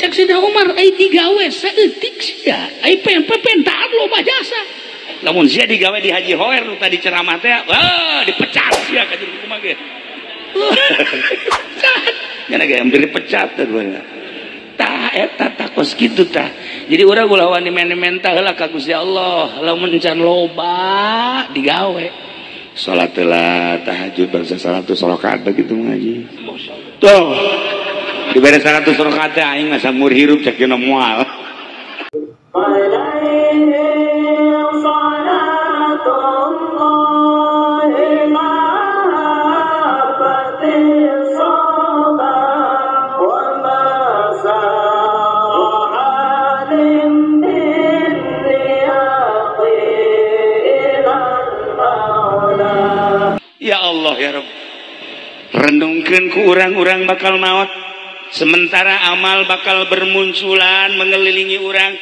Cek Sidina Umar ai digawe saeutik sia ai pentaan loba jasa. Lamun sia digawe di Haji Hoer nu tadi ceramah teh wah dipecat sia ka jeung kumaha ge. Nya ge hampir dipecat teh tah eta takos kitu tah. Jadi urang ulah wani menta heula ka Gusti Allah lamun can loba digawe. Salat heula tahajud bangsa 100 rakaat begitu ngaji. Tuh. Dibere 100 rakaat teh aing mah samur hirup cek dina moal. Ya Allah ya Rabb, renungkeun ku urang-urang bakal maot, sementara amal bakal bermunculan mengelilingi urang.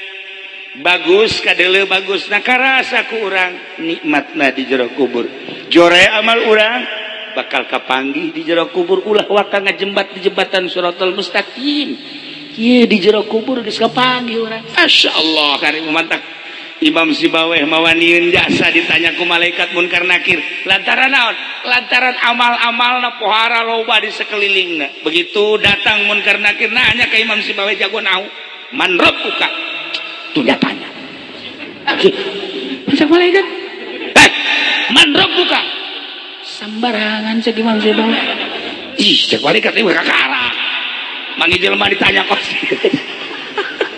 Bagus kadeuleu bagus na karasa ku urang nikmatna di jero kubur. Jore amal urang bakal kapanggih di jero kubur, ulah waka ngajembat di jembatan Shiratal Mustaqim. Ieu di jero kubur geus kapanggih urang. Masyaallah kari mantak Imam Sibaweh mawanieun jasa ditanya ku malaikat munkar nakir lantaran naon? Lantaran amal-amalna pohara loba di sekelilingna. Begitu datang munkar nakir nanya ke Imam Sibaweh jago nau man rabbuka? Tuh dia tanya. Bisa malaikat? Eh, man rabbuka? Sembarangan cek Imam Sibaweh. Ih, cek malaikat ieu kakara. Mangi jelema ditanya kos.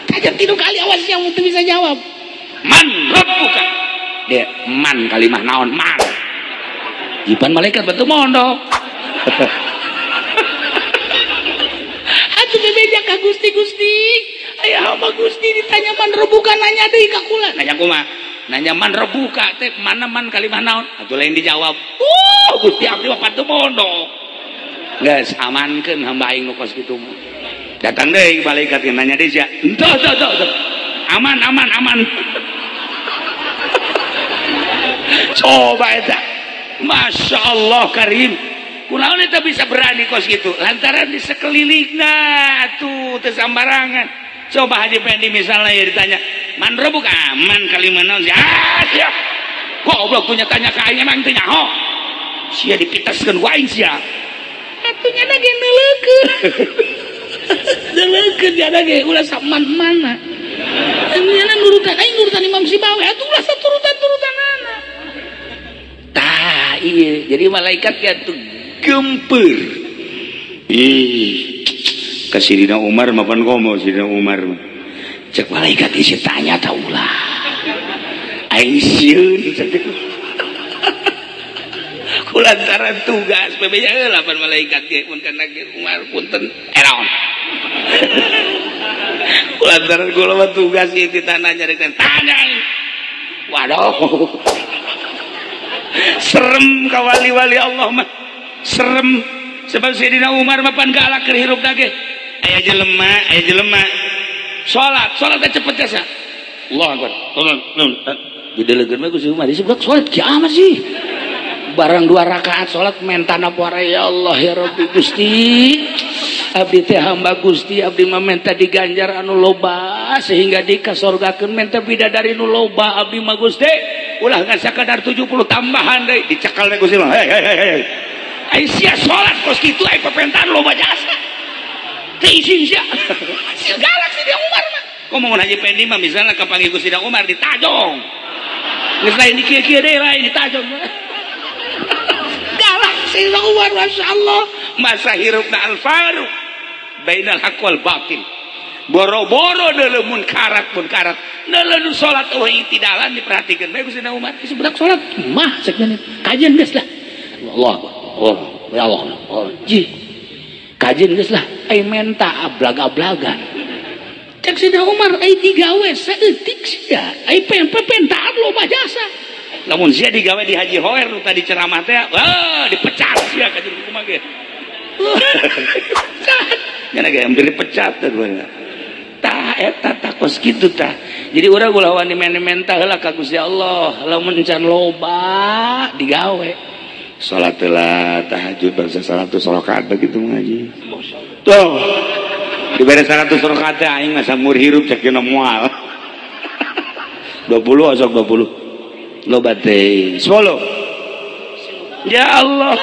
Kajian tilu kali awas yang teu bisa jawab. Man rabbuka? Dia man kalimah naon man. Jipan malaikat betul mondok. Atuh bebeja ka Gusti Gusti. Aya hamba Gusti ditanya man rabbuka nanya deui ka kula. Nanya kumaha? Nanya man rabbuka teh mana man kalimah naon? Atuh lain dijawab. Gusti abdi mah patuh mondok. Geus amankeun hamba aing nu kos kitu mah. Datang deui malaikat nanya deui sia. Henteu henteu henteu. Aman aman aman. Coba eta. Masya Allah karim. Kunaon eta bisa berani kos gitu? Lantaran di sekelilingna atuh teu sambarangan. Coba Haji Pendi misalnya ya ditanya, "Man rabbuka?" Man kalimah naon sia? Ah, sia. Goblok punya tanya ka aing emang teu nyaho. Sia dipitaskeun ku aing sia. Atuh nya ge neuleukeun. Neuleukeun nya ge ulah saman-mana. Nya nurutan aing nurutan Imam Sibaweh atuh ulah saturutan-turutanana. Tah iya, jadi malaikat ya tuh gemper. Ih, ka Sidina Umar mapan komo Sidina Umar. Cek malaikat isi tanya ta ulah. Aing sieun kulantaran tugas bebeja heula pan malaikat ge mun kana Umar punten eraon. Kulantaran kula mah tugas ieu ditanya nyarikeun tanya. Waduh. Serem ka wali-wali Allah mah. Serem sebab Sayyidina Umar mah pan galak keur hirup ge. Aya jelema, aya jelema. Salat, salat teh cepet jasa. Allahu akbar. Didelegeun mah ku si Umar disebut salat kiamat sih. Barang 2 rakaat salat mentana puara ya Allah ya Rabbi Gusti. Abdi teh hamba Gusti, abdi mah menta diganjar anu loba sehingga dikasorgakeun menta bidadari nu loba abdi mah Gusti. Ulah ngan sakadar 70 tambahan deui dicekal deui Gusti mah. Hei hei hei. Ai sia salat kos kitu ai papentaan loba jasa. Teu izin sia. Sia galak si dia Umar mah. Komo mun Haji Pendi mah misalna kapanggih Gusti Umar ditajong. Geus lain di kieu-kieu deui lain ditajong. Galak si Umar masya Allah. Masa hirupna al-Faruq bainal haq wal batil. Boro-boro deuleu munkarat munkarat. Deuleu nu salat eueuh itidalan diperhatikeun bae Gusti Umar. Geus budak salat mah cek kajian geus lah. Allah Allah ya Allah. Ji. Kajian geus lah ai menta ablag-ablagan. Cek Sidina Umar ai digawe saeutik sia ai pentaan loba jasa. Lamun sia digawe di Haji Hoer nu tadi ceramah teh wah dipecat sia ka jeung kumaha ge. Nya ge hampir dipecat teh. Tah eta takos kitu tah. Jadi urang ulah wani menta heula ka Gusti Allah lamun can loba digawe. Salat heula tahajud bangsa 100 rakaat begitu ngaji. Tuh. Dibere 100 rakaat teh aing mah samur hirup cek dina moal. 20 osok 20. Loba teh 10. Ya Allah.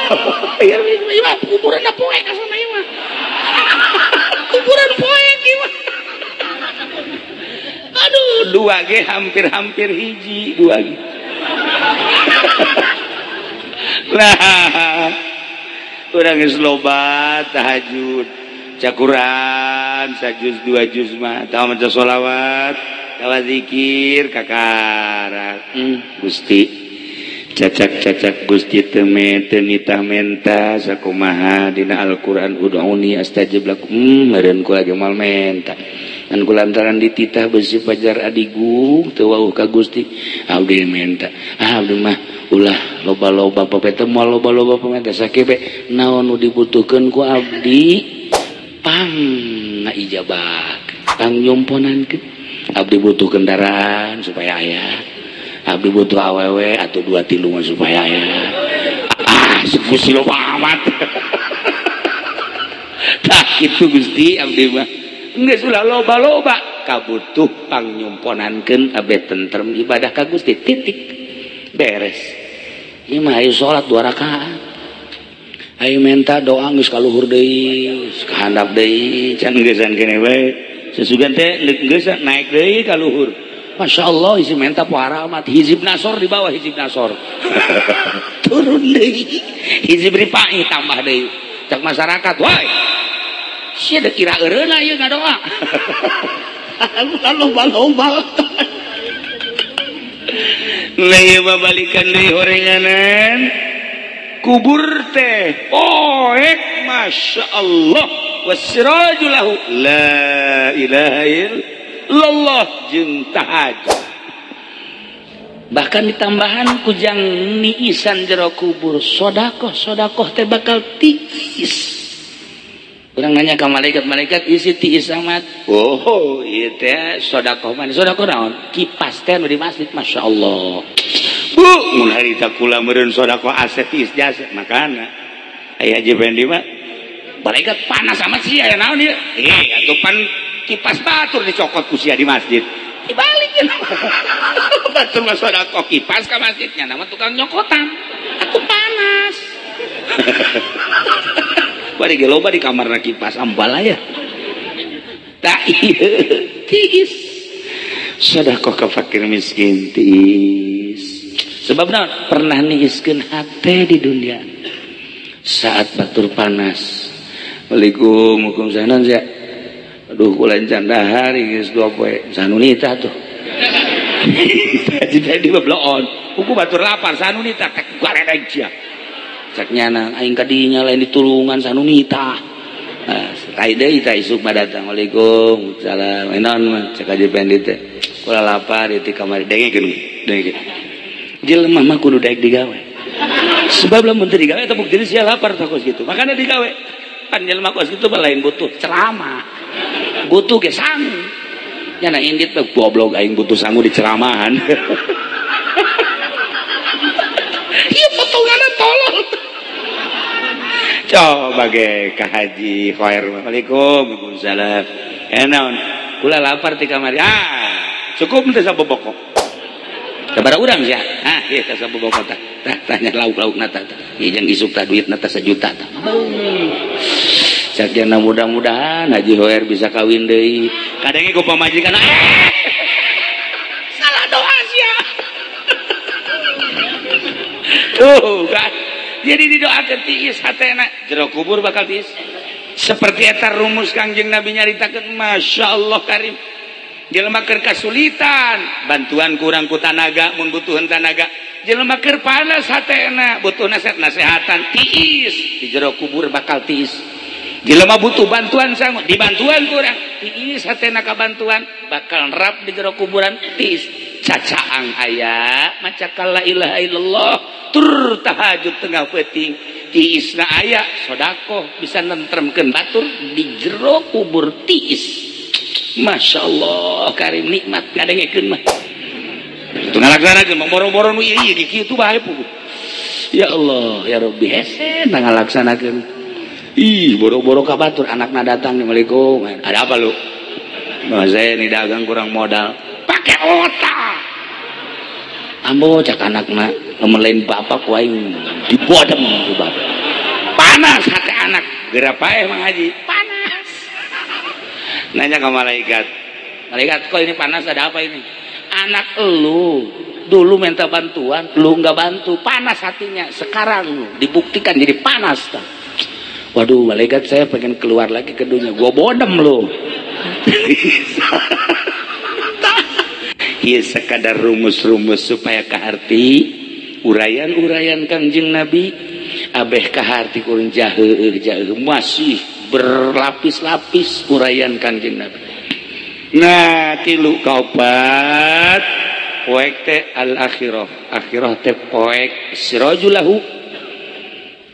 Ya ieu kuburan poek asana ieu mah. Kuburan poek ieu mah. Aduh, dua ge hampir-hampir hiji, dua ge. Nah, urang geus loba tahajud, cakuran sajuz dua juz mah, tawa maca sholawat, tawa zikir kakara. Gusti cacak-cacak Gusti teu teu nitah menta sakumaha dina Al-Qur'an ud'uni astajib lakum. Meureun kula ge moal menta. Ngan kulantaran dititah besi pajar adigung teu wauh ka Gusti abdi menta. Ah abdi mah ulah loba-loba papete moal loba-loba pamenta sakebe naon nu dibutuhkeun ku abdi pang ngaijabah pang nyomponankeun. Abdi butuh kendaraan supaya aya. Abdi butuh awewe atau dua tilungan supaya aya. Ah Gusti loba amat. Tah kitu Gusti abdi mah. Geus ulah loba-loba kabutuh pangnyumponankeun abeh tentrem ibadah ka Gusti titik beres. Ieu mah ayo salat 2 rakaat. Ayo menta doa geus ka luhur deui, geus ka handap deui, can geusan keneh bae. Sesugan teh geus naik deui ka luhur. Masya Allah isi menta pohara amat hizib nasor di bawah hizib nasor. Turun deui. Hizib ripai tambah deui. Cak masyarakat, woi. Sia da kira eureuna ieu ngadoa. Loba-loba. Lah ieu mah balikan deui horenganan. Kubur teh poek Masya Allah. Wasiraju lahu la ilaha illallah jeung tahajud. Bahkan ditambahan kujang niisan jero kubur sodakoh sodakoh teh bakal tiis. Urang nanya ke malaikat, malaikat isi tiis amat. Oh, ieu teh sodakoh mana? Sodakoh naon? Kipas teh nu di masjid, Masya Allah. Bu, mun harita kula meureun sodakoh aset tiis jasa, makana aya Haji Fendi mah malaikat panas amat sih aya naon ieu? Eh, atuh pan kipas batur dicokot ku sia di masjid. Dibalikin. Batur mah sodakoh kipas ka masjidnya, nama tukang nyokotan. Atuh panas. Bari ge loba di kamarna kipas ambal aya. Tak ieu tiis. Sedekah ka fakir miskin tiis. Sebab naon? Pernah niiskeun hate di dunia. Saat batur panas. Waalaikum waalaikumsalam sia. Aduh kula encan dahar geus 2 poe. Sanunita tuh. Jadi bebloon. Hukum batur lapar sanunita tek garedeg sia. Cak nyana aing kadinya lain ditulungan sanunita. Ah, rai deui tah isuk mah datang. Waalaikumsalam. Enon mah cek Haji Fendi teh. Kula lapar di kamar dengekeun dengekeun. Jelema mah kudu daek digawe. Sebab lamun teu digawe eta bukti sia lapar tah kos kitu. Makana digawe. Pan jelema kos kitu mah lain butuh ceramah. Butuh ge sangu. Nyana indit mah goblok aing butuh sangu di ceramahan. Ieu potonganna tolol. Coba ge ka Haji Khair. Waalaikum waalaikumsalam. Naon? Kula lapar ti kamari. Ah, cukup teh saboboko. Sabaraha urang sia? Ah, ieu teh saboboko tah. Tah tanya lauk-laukna tah. Ieu jeung isuk tah duitna tah sejuta tah. Sakieu mudah-mudahan Haji Khair bisa kawin deui. Kadenge ku pamajikan. Salah doa sia. Tuh kan. Jadi didoakeun tiis hatena jero kubur bakal tiis. Seperti eta rumus Kangjeng Nabi nyaritakeun Masya Allah karim. Jelema keur kasulitan, bantuan kurang ku tanaga mun butuheun tanaga. Jelema keur panas hatena, butuh nasihat nasehatan tiis di jero kubur bakal tiis. Jelema butuh bantuan sangu, dibantuan kurang tiis hatena ka bantuan bakal nerap di jero kuburan tiis. Cacaang aya maca la ilaha illallah tur tahajud tengah peuting tiisna aya sodakoh bisa nentremkeun batur di jero kubur tiis. Masya Allah karim nikmat ngadengekeun mah itu ngalaksanakeun boro-boro nu ieu ieu kitu bae puguh. Ya Allah ya Rabbi hese ngalaksanakeun. Ih, boro-boro ka batur anakna datang, "Assalamualaikum." "Ada apa lu?" "Nah, saya ini dagang kurang modal." Pakai otak. Ambo cak anakna, lamun lain bapak ku aing dibodem ku bapak. Panas hati anak. Geura paeh Mang Haji, panas. Nanya ke malaikat. "Malaikat, kok ini panas, ada apa ini?" "Anak elu dulu minta bantuan, lu nggak bantu, panas hatinya. Sekarang dibuktikan jadi panas." Tah. "Waduh, malaikat, saya pengen keluar lagi ke dunia." "Gua bodem lu." Ieu sekadar rumus-rumus supaya kaharti uraian-uraian Kangjeng Nabi abeh kaharti kurang jaheuh jaheuh masih berlapis-lapis uraian Kangjeng Nabi. Nah, tilu kaopat poek teh al akhirah. Akhirah teh poek sirajulahu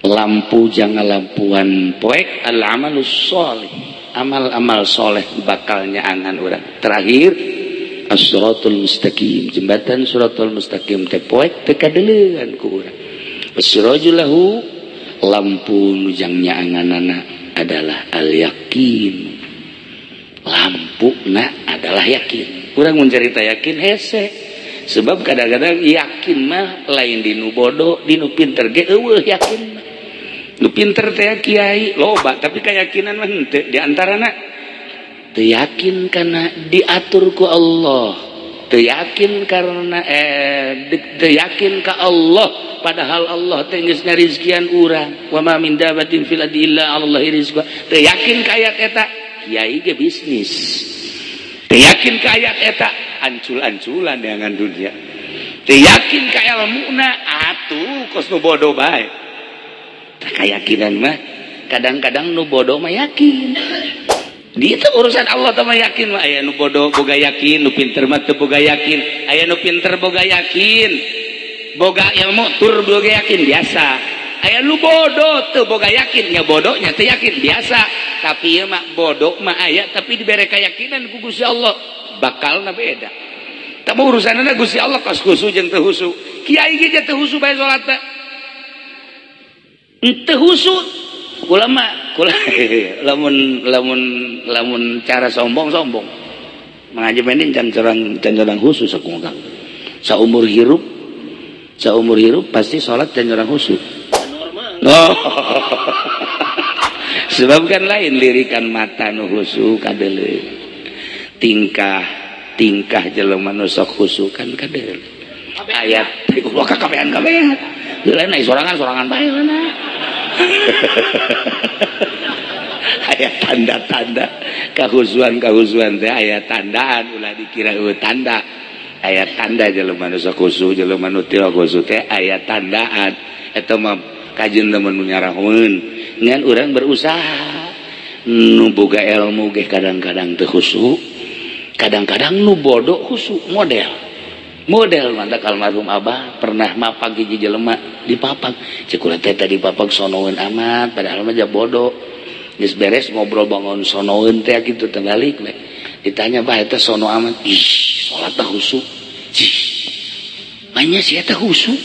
lampu jangan lampuan poek al amalus soleh. Amal-amal soleh bakalnya angan urang. Terakhir as-siratul mustaqim, jembatan siratul mustaqim teh poek teh kadeleuan ku urang. Sirajulahu lampu nu jang nyaanganana adalah al yakin. Lampuna adalah yakin. Urang mun carita yakin hese. Sebab kadang-kadang yakin mah lain di nu bodoh, di nu pinter ge eueuh yakin mah. Nu pinter teh kiai loba, tapi keyakinan mah henteu. Di antarana teu yakin karena diatur ku Allah, teu yakin karena teu yakin ka Allah, padahal Allah teh geus ngarizkian urang. Wa ma min dabatin fil ardi illa 'alallahi rizquha. Teu yakin ka ayat eta, kiai ge bisnis. Teu yakin ka ayat eta, ancul-anculan dengan dunia. Teu yakin ka ilmuna, atuh kos nu bodoh bae. Keyakinan mah kadang-kadang nu bodoh mah yakin. Di itu urusan Allah teh mah yakin mah aya nu bodoh boga yakin, nu pinter mah teu boga yakin, aya nu pinter boga yakin, boga ilmu tur boga yakin biasa. Aya nu bodoh teu boga yakin, nya bodohnya teu yakin biasa. Tapi ieu mah bodoh mah aya tapi dibere keyakinan ku Gusti Allah, bakalna beda. Tapi urusanna Gusti Allah kos khusu jeung teu khusu. Kiai ge teu khusu bae salat teh. Teu khusu ulama kula lamun lamun lamun cara sombong-sombong. Mengaji mending can corang khusus aku ngomong. Saumur hirup pasti salat can corang khusus. Normal. Oh. Sebab kan lain lirikan mata nu khusu kadeuleu. Tingkah jelema nu sok khusu kan kadeuleu. Ayat ulah kakabehan kabehan. Heula na sorangan-sorangan bae heula. Aya tanda-tanda kahusuan-kahusuan teh aya tandaan ulah dikira eueuh tanda. Aya tanda jelema nu sok khusu, jelema nu teu khusu teh aya tandaan. Eta mah kajeun lamun nu nyarahoeun. Ngan urang berusaha nu boga ilmu ge kadang-kadang teu khusu, kadang-kadang nu bodoh khusu model. Model mantak almarhum abah pernah mapag hiji jelema dipapag. Cek kula teh tadi papag sonoeun amat padahal mah ja bodoh. Geus beres ngobrol bangun sonoeun teh kitu teh balik we. Ditanya bah eta sono amat. Ih, salat teh khusu. Cih. Manya si eta khusu.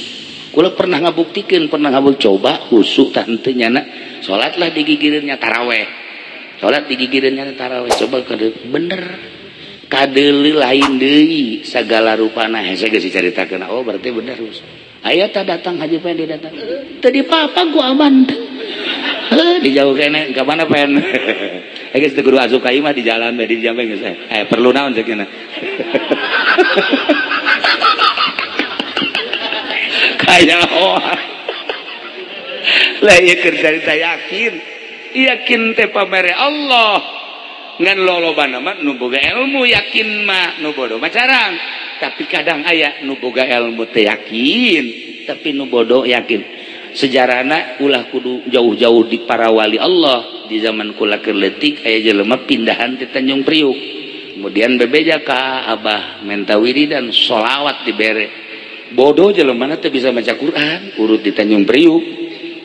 Kula pernah ngabuktikeun, pernah ngabuk coba khusu tah henteu nyana. Salatlah digigireun nya taraweh. Salat digigireun nya taraweh coba bener. Kadeuleu lain deui sagala rupana hese geus dicaritakeun. Oh berarti bener khusu. Aya tah datang Haji Pendi datang. Teu dipapag ku aman. Heuh di jauh keneh ka mana pen. Geus teu kudu asup ka imah di jalan bae di jambe geus. Perlu naon ceuk nya. Kaya lah ieu keur carita yakin. Yakin teh pamere Allah. Ngan lolobana mah nu boga ilmu yakin mah nu bodoh mah carang. Tapi kadang aya nu boga ilmu teh yakin, tapi nu bodoh yakin. Sejarahna ulah kudu jauh-jauh di para wali Allah. Di zaman kula keur leutik aya jelema pindahan ti Tanjung Priuk. Kemudian bebeja ka abah menta wiridan sholawat dibere. Bodoh jelema teh bisa maca Quran, urut di Tanjung Priuk.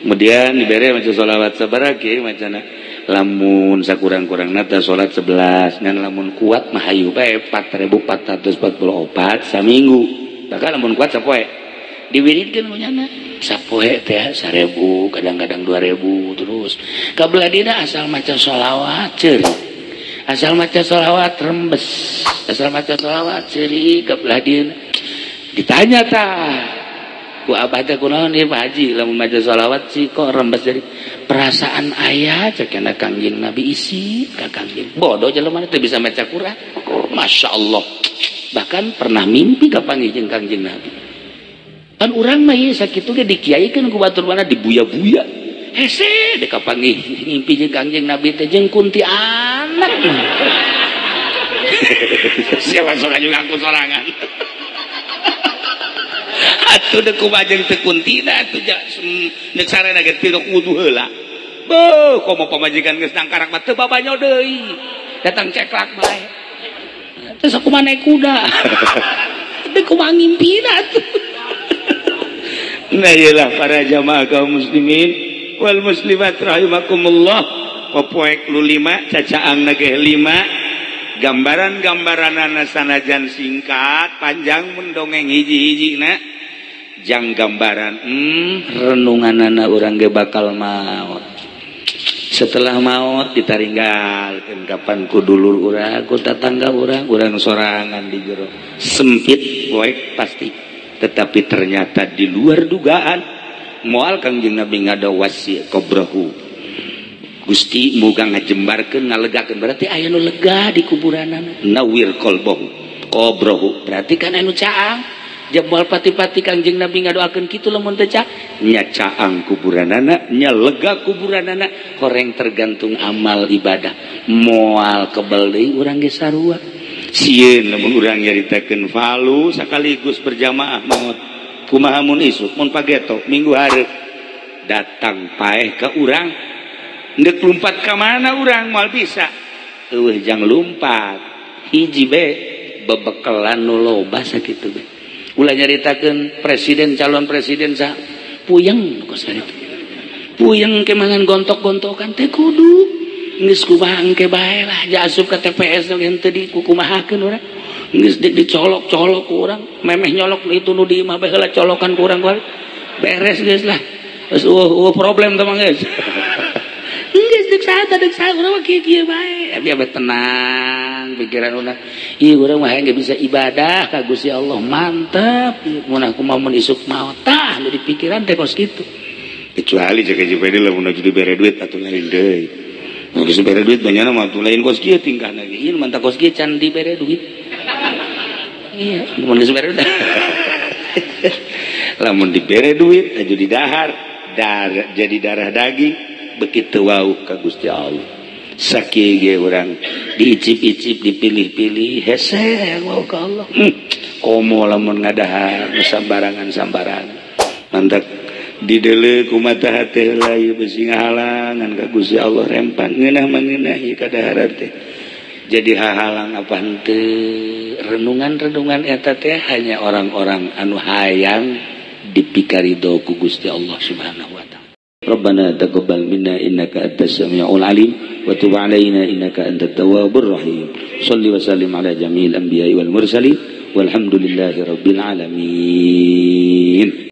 Kemudian dibere maca sholawat sabaraha kieu macana. Lamun sakurang-kurangna teh salat 11 ngan lamun kuat mah hayu bae 4444 saminggu. Bahkan lamun kuat sapoe. Diwiridkeun ku nyana sapoe teh 1000 kadang-kadang 2000 terus. Kabeladina asal maca sholawat ceuri. Asal maca sholawat rembes. Asal maca sholawat ceuri kabeladina. Ditanya tah ku abah teh kunaon ieu Pak Haji lamun maca sholawat sih kok rembes jadi perasaan aya cekena Kangjeng Nabi isi ka Kangjeng. Bodoh jelema teh bisa maca Quran. Masya Allah. Bahkan pernah mimpi kapanggih jeung Kangjeng Nabi. Kan urang mah ieu sakitu ge dikiaikeun ku batur mana dibuya-buya. Hese dek kapanggih ngimpi jeung Kangjeng Nabi teh jeung kuntianak. Siapa sok aju ngaku sorangan. Atuh deuk kumaha jeung teu kuntina atuh deuk sarena ge teu kudu heula. Beuh komo pamajikan geus nangkarak mah teu babanyo deui. Datang ceklak bae. Terus aku mah naik kuda. Deuk kumaha ngimpina atuh. Nah iyalah para jamaah kaum muslimin wal muslimat rahimakumullah. Popoek lu 5 cacaang nageh 5 gambaran-gambaranana sanajan singkat panjang mun dongeng hiji-hiji na jang gambaran renunganana urang ge bakal maot. Setelah maot ditaringgalkeun kapan ku dulur urang ku tatangga urang urang sorangan di jero sempit poek pasti. Tetapi ternyata di luar dugaan moal Kangjeng Nabi ngadawasi qabrahu. Gusti muga ngajembarkeun ngalegakeun berarti aya nu lega di kuburanana. Nawir qalbahu qabrahu berarti kan anu caang jebol pati-pati Kangjeng Nabi ngadoakeun kitu lamun teu caang nya caang kuburanana nya lega kuburanana horeng tergantung amal ibadah moal kebel deui urang ge sarua. Sieun lamun urang nyaritakeun falu sakaligus berjamaah maot kumaha mun isuk mun pageto minggu hareup datang paeh ka urang ndek lumpat ka mana urang moal bisa eueuh jang lumpat hiji be bebekelan nu loba sakitu be ulah nyaritakeun presiden calon presiden sa puyeng kos kitu puyeng ke mangan gontok-gontokan teh kudu geus kumaha engke bae lah ja asup ka TPS nu henteu dikukumahakeun urang geus dicolok-colok ku urang memeh nyolok itu nu di imah bae heula colokan ku urang beres geus lah geus eueuh problem teh mah geus. Geus deuk saha deuk saha urang mah kieu-kieu bae abi abeh tenang pikiran urang ieu urang mah hayang bisa ibadah ka Gusti Allah mantep mun kumaha mun isuk maot tah nu dipikiran teh kos kitu kecuali jaga JPD lamun aju dibere duit atuh lain deui mun geus dibere duit banyana mah atuh lain kos kieu tingkahna ge ieu mantap kos kieu can dibere duit iya mun geus dibere duit lamun dibere duit aju didahar darah jadi darah daging begitu wau ka Gusti Allah sakieu ge urang diicip-icip dipilih-pilih hese wau ka Allah komo lamun ngadahar sambarangan-sambarangan mantap dideuleu ku mata hate heula ieu bisi ngahalangan ka Gusti Allah rempang ngeunah mah ngeunah ieu kadaharan teh jadi hahalang apa henteu renungan-renungan eta teh hanya orang-orang anu hayang dipikarido ku Gusti Allah Subhanahu wa taala. Rabbana taqabbal minna innaka antas samiul alim wa tub alaina innaka antat tawwabur rahim. Shalli wa sallim ala jami'il anbiya'i wal mursalin walhamdulillahi rabbil alamin.